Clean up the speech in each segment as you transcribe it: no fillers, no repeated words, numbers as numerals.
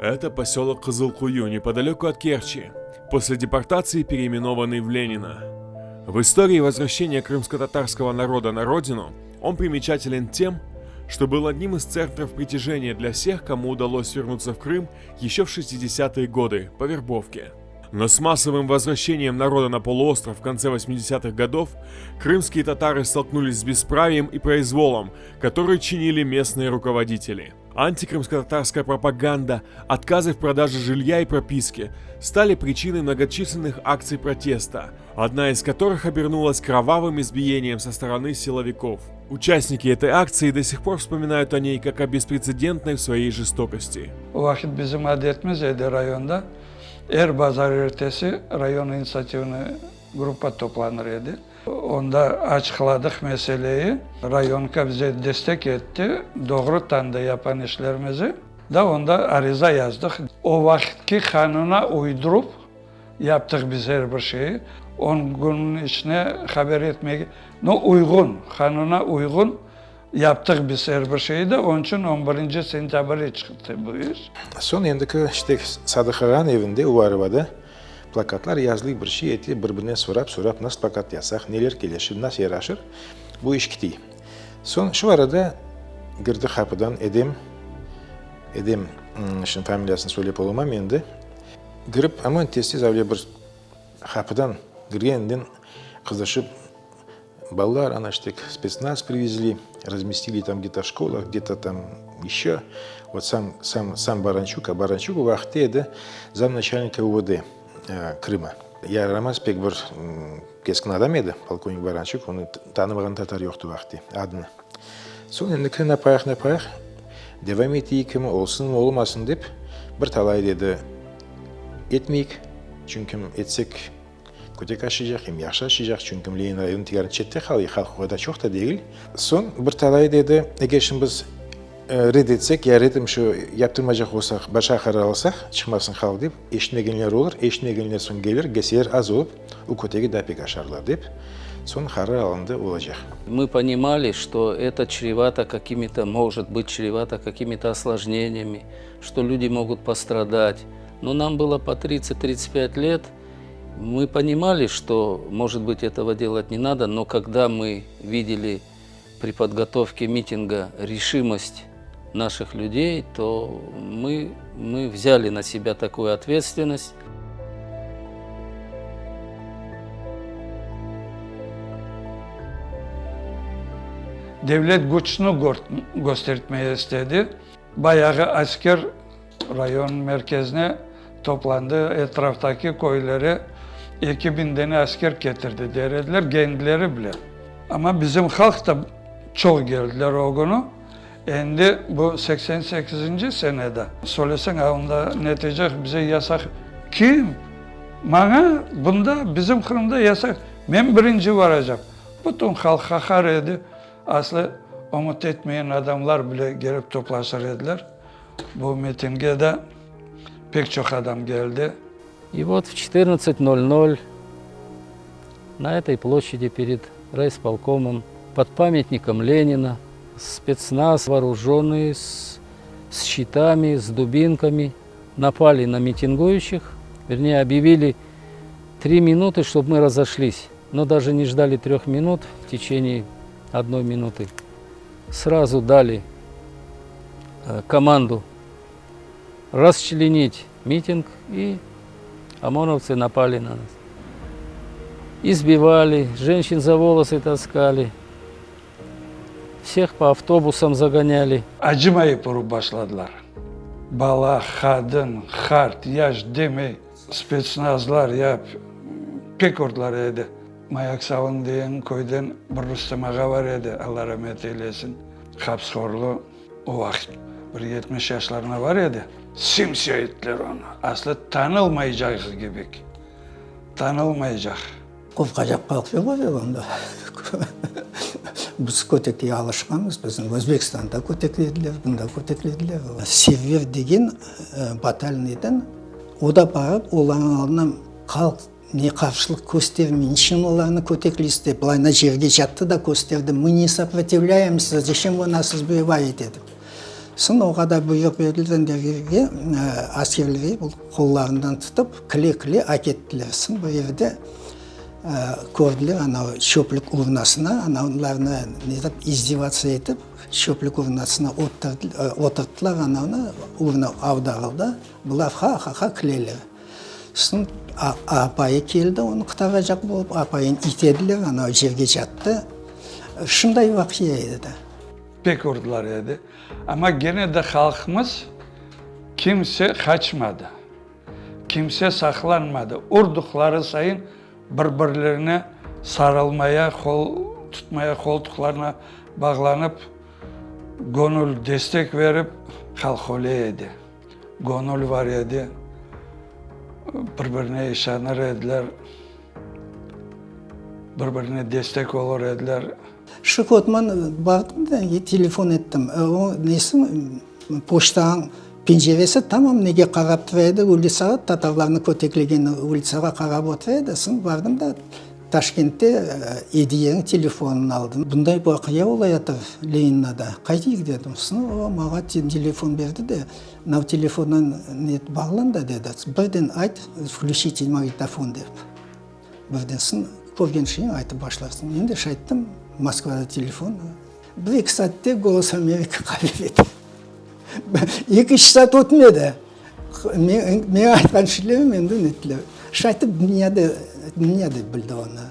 Это поселок Кызылкую, неподалеку от Керчи, после депортации переименованный в Ленина. В истории возвращения крымско-татарского народа на родину он примечателен тем, что был одним из центров притяжения для всех, кому удалось вернуться в Крым еще в 60-е годы по вербовке. Но с массовым возвращением народа на полуостров в конце 80-х годов крымские татары столкнулись с бесправием и произволом, который чинили местные руководители. Антикрымско-татарская пропаганда, отказы в продаже жилья и прописки стали причиной многочисленных акций протеста, одна из которых обернулась кровавым избиением со стороны силовиков. Участники этой акции до сих пор вспоминают о ней как о беспрецедентной в своей жестокости. O vaqıt bizim adetimiz edi rayonda, er bazarertesi rayon initsiativnıy gruppa toplanır edi. Onda açıqladıq meseleyi, rayonka bize destek etti, doğru tanıdı yapan işlerimizi, da onda ariza yazdıq. O vaqıtki qanuna uydurıp yaptıq biz er bir şeyi, on künniñ içine haber etmege, no, uyğun, qanuna uyğun yaptıq biz er bir şeyi de, onıñ içün on birinci sentâbrde çıqtı bu iş. Soñ endiki işte Sadıq ağanıñ evinde Uvarovada Plakatlar yazlıy bir şey ete, bir-birinden sorap-sorap, nasıl plakat yazsaq, neler kelişir, nasıl yaraşır, bu iş kitey. Soñ şu arada kirdi qapıdan Edem, Edem, şimdi familiyasını söylep olamam endi, kirip, aman tez-tez avle bir qapıdan kirgeninden qızışıp, Balalar, ana işte spetsnaz privezli, razmestili tam gde-to v şkolah, gde-to tam eşçe, vot sam, sam, sam Barançuk, a Barançuk o vaqıtte edi zam načalnika UVD Krıma. Yaramaz pek bir keskin adam edi, polkovnik Barançuk, onı tanımağan tatar yoqtı o vaqıtte, adını. Soñ endiki napayıq, napayıq, devam eteyikmi, olsunmı, olmasın dep, bir talay dedi, etmeyik, çünki etsek, Kötek aşaycaq, em yahşı aşaycaq, çünki Lenin rayonı tiyarın çette qalay, halq o qadar çoq da degil. Soñ bir talay dedi, eger şimdi biz red etsek, ya red şu yaptırmaycaq olsaq, başqa qarar alsaq, çıqmasın halq dep, eşitmegenler olur, eşitmegenler soñ kelir, kelseler az olıp, o kötegi daa pek aşarlar dep, soñ qarar alındı, olacaq. Мы понимали, что это чревато какими-то, может быть чревато какими-то осложнениями, что люди могут пострадать. Но нам было по 30-35 лет, Мы понимали, что, может быть, этого делать не надо, но когда мы видели при подготовке митинга решимость наших людей, то мы, мы взяли на себя такую ответственность. Devlet küçüni köstertmege istedi. Bayağı asker Rayon merkezine toplandı, etraftaki köylere 2000 dene asker ketirdi, der ediler, kendileri bile. Amma bizim halq da çoq geldiler o künü. Endi bu 88-nci senede. Söyleseñ, a onda netice bize yasaq. Kim? Maña bunda, bizim Qırımda yasaq. Men birinci varacam. Bütün halq qaqar edi. Aslı ümüt etmeyen adamlar bile kelip toplaşır ediler. Bu mitinge de pek çoq adam keldi. И вот в 14:00 на этой площади перед райисполкомом, под памятником Ленина, спецназ, вооруженные с, с щитами, с дубинками, напали на митингующих, вернее, объявили три минуты, чтобы мы разошлись. Но даже не ждали трех минут, в течение одной минуты. Сразу дали э, команду расчленить митинг, и ОМОНовцы напали на нас. Избивали, женщин за волосы таскали, всех по автобусам загоняли. Acımayıp urıp başladılar. Bala, qadın, qart, yaş demey, spetsnazlar ya pek urdılar edi. Mayak Salın degen köyden bir Rustem ağa bar edi, Alla ramet eylesin, Hapıshorlu, o vaqıt bir 70 yaşlarına bar edi. Sim-siya ettiler onı, aslı tanılmaycaq kibik, tanılmaycaq. Qorqacaq halq yoq edi onda. Biz kötekke alışqanmız, bizni Özbekistanda köteklediler, bunda köteklediler. Server degen batalnıydan o da barıp olarnıñ aldına halq ne qarşılıq köstermey, niçün olarnı kötekleysiz dep, bılayna jerge cattı da kösterdi, mı ne soprotivlâyemsâ, zaçem vı nas izbivayete dep. Soñ o qadar buyruq berildi renderge, askerlerge qollarından tutıp, küle-küle akettiler. Soñ bir yerde kördiler anavı çöplük urnasına, anavlarnı ne dep, izdevatsiya etip, çöplük urnasına oturttılar anavnı, urna avdarıldı, bular ha-ha-ha küleler. Soñ apayı keldi, onı qurtaracaq bolıp, apayını itediler, anavı yerge cattı. Şunday vaqia edi. Pek urdılar edi. Amma gene de halqımız kimse qaçmadı, kimse saqlanmadı. Urduqları sayın bir-birlerine sarılmaya, qol tutmaya, qoltuqlarına bağlanıp, göñül destek berip halq öle edi. Göñül bar edi, bir-birine işanır ediler, bir-birine destek olur ediler. Şu kotman bardım da, telefon ettim. O nesi, poçtanıñ penceresi tamam nege qarap tura edi, ulitsağa, tatarlarnı köteklegen ulitsağa qarap otura edi. Soñ bardım da, Taşkentte Ediyeniñ telefonını aldım. Bunday vaqia olayatır Leninada, qaytayıq dedim. Soñ o maña telefon berdi de, mınau telefondan ne bağlan da dedi, birden ayt, vklüçite magnitofon dep. Birden soñ körgen şeyiñ aytıp başlarsıñ. Men de şayttım, Moskvada telefon. Bir-eki saatte Golos Amerika qabul etti. Eki-üç saat ötmedi. Men aytqan şeylerim endi nettiler. Şaytıp dünyada, dünya da bildi onı.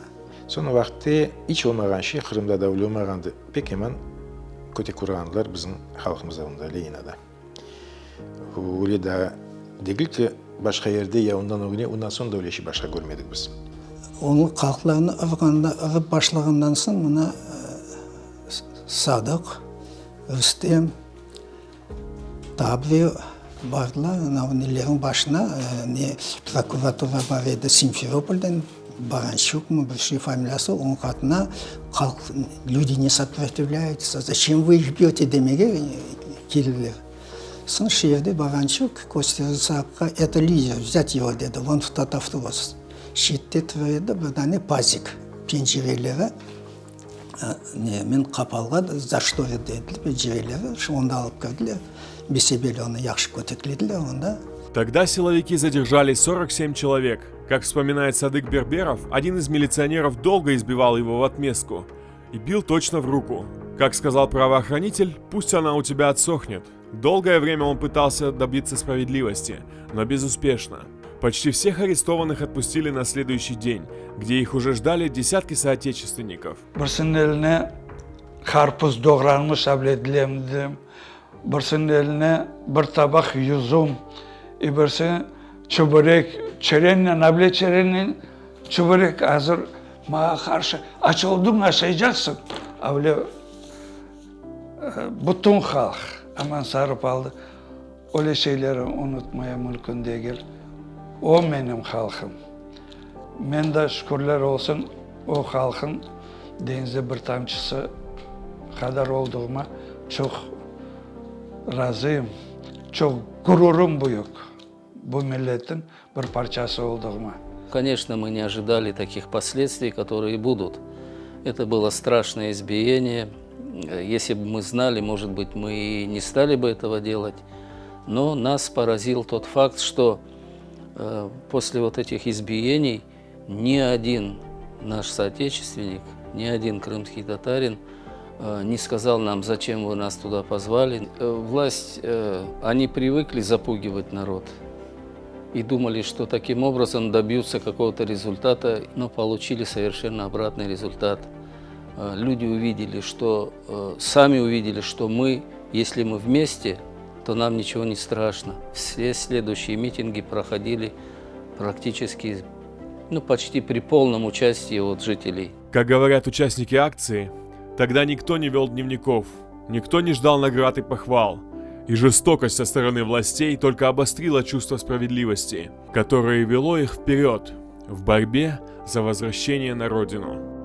Soñ o vaqıtte iç olmağan şey, Qırımda da öyle olmağandı, pek yaman kötek urğandılar bizim halqımızda onda, Leninada. Öyle daa degil ki, başqa yerde ya ondan ögüne, ondan soñ da öyle şey başqa körmedik biz. Onıñ qalqlarını ırğanda, ırıp başlağandan soñ mına Sadıq, Rustem, Daa bir bardılar, anav nelerniñ başına, ne prokuratura bar edi Simferopolden, Barançukmı bir şey familiyası, onıñ qatına halq, люди ne soprotivlâyutsa, zaçem vı ih bьöte demege keldiler. Soñ şeerde Barançuk kösterdi Sadıqqa, eto lider, vzât ego dedi, von v tot avtobus. Şette tura edi bir dane pazik, pencereleri Ne, men qapalğa zaştorit dediler, pencereleri, şu onda alıp kirdiler, besebeli onı yahşı köteklediler onda. Тогда силовики задержали 47 человек. Как вспоминает Садык Берберов, один из милиционеров долго избивал его в отместку и бил точно в руку. Как сказал правоохранитель, пусть она у тебя отсохнет. Долгое время он пытался добиться справедливости, но безуспешно. Почти всех арестованных отпустили на следующий день, где их уже ждали десятки соотечественников. Birisiniñ eline qarpız doğranmış abledilem, birisiniñ eline bir tabaq yuzum, i birisi çöbörek, çerennen, able çerennen çöbörek azır, maña qarşı, aç oldıñ, aşaycaqsıñ, able bütün halq aman sarıp aldı. Öyle şeyleri unutmaya mümkün degil. O menim halqım. Men de, şükürler olsun, o halqıñ deñizde bir tamçısı qadar olduğıma çoq razıyım, çoq gururım büyük bu milletniñ bir parçası olduğıma. Конечно, мы не ожидали таких последствий, которые будут. Это было страшное избиение. Если бы мы знали, может быть, мы и не стали бы этого делать. Но нас поразил тот факт, что э, после вот этих избиений ни один наш соотечественник, ни один крымский татарин э, не сказал нам, зачем вы нас туда позвали. Э, власть, э, они привыкли запугивать народ и думали, что таким образом добьются какого-то результата, но получили совершенно обратный результат. Люди увидели, что сами увидели, что мы, если мы вместе, то нам ничего не страшно. Все следующие митинги проходили практически, ну, почти при полном участии от жителей. Как говорят участники акции, тогда никто не вел дневников, никто не ждал наград и похвал. И жестокость со стороны властей только обострила чувство справедливости, которое вело их вперед в борьбе за возвращение на родину.